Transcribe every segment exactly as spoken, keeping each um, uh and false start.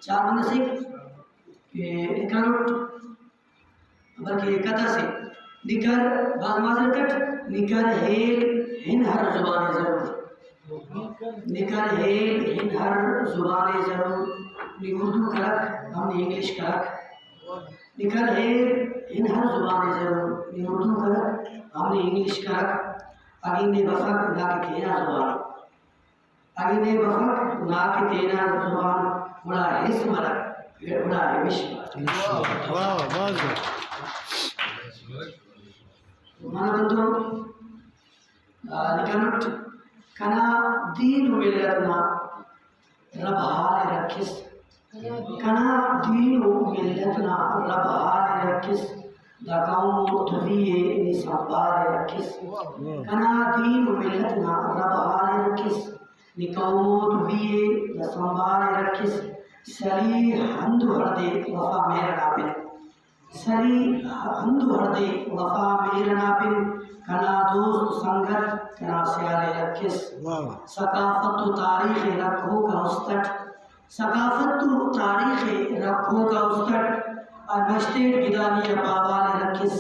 چار بند اسے کہ لکھانٹ، بلکہ قطعہ سے، نکر، باز معذرت اٹ، نکر ہیل ہن ہر زبان ضرور۔ نکر ہیل ہن ہر زبان ضرور۔ نی اردو کرک، ہم نے انگلش کرک۔ نکر ہیل ہن ہر زبان ضرور۔ نی اردو کرک، ہم نے انگلش کرک۔ اگہ نے بفک نا کہ تینا زبان۔ اگہ نے بفک نا کہ تینا زبان، گڑا ہس مرک، گڑا ہمش مرک۔ واہ، واہ، واہ۔ منہ بندو، آ، لکھنٹ، کنا دین و ملت نا رب حال رکھس۔ کنا دین و ملت نا رب حال رکھس۔ دا قوم و دوی ءِ نی سنبھال رکھس۔ کنا دین و ملت نا رب حال رکھس۔ نی قوم و دوی ءِ دا سنبھال رکھس۔ سلی ہند و ہڑدے وفا مہر نا پن۔ سلی ہند و ہڑدے وفا مہر نا پن۔ کنا دوست سنگت کنا سیال رکھس۔ واہ۔ ثقافت و تاریخ ءِ رکھوک آ است اٹ۔ ثقافت و تاریخ ءِ رکھوک آ است اٹ۔ آ مشتیٹ گدانی آ پاوال ءِ رکھس۔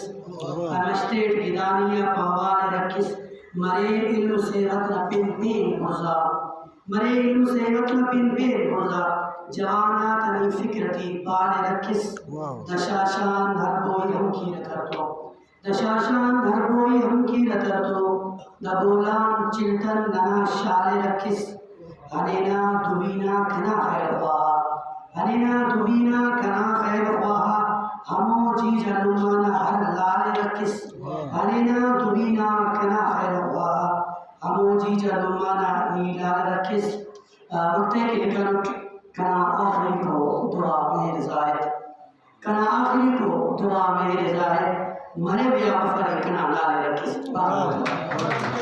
واہ۔ آ مشتیٹ گدانی آ پاوال ءِ رکھس۔ مرے علم و صحت نا پن پین بڑزا۔ مرے علم و صحت نا پن پین بڑزا۔ جوان آتا نی فکر ٹی بال ءِ رکھس۔ واہ۔ دشاشان ہر کوئی ہم کیرہ کر تو۔ دشاشان ہر بوئی ہم کیرہ تر تو، دا بولان چڑتن ننا شال ءِ رکھس۔ ہنینا دوی نا کنا خیر خواہ، ہنینا دوی نا کنا خیر خواہ، ہمو جیجا لمہ نا ہر لال ءِ رکھس۔ ہنینا دوی نا کنا خیر خواہ، ہمو جیجا لمہ نا نی لال ءِ رکھس۔ آ، وخت ءِ کہ لکھنٹ کنا آخری کو دعا مہر زاہد۔ کنا آخری کو دعا مہر زاہد، مرے بیا مفرے کنا لال ءِ رکھس۔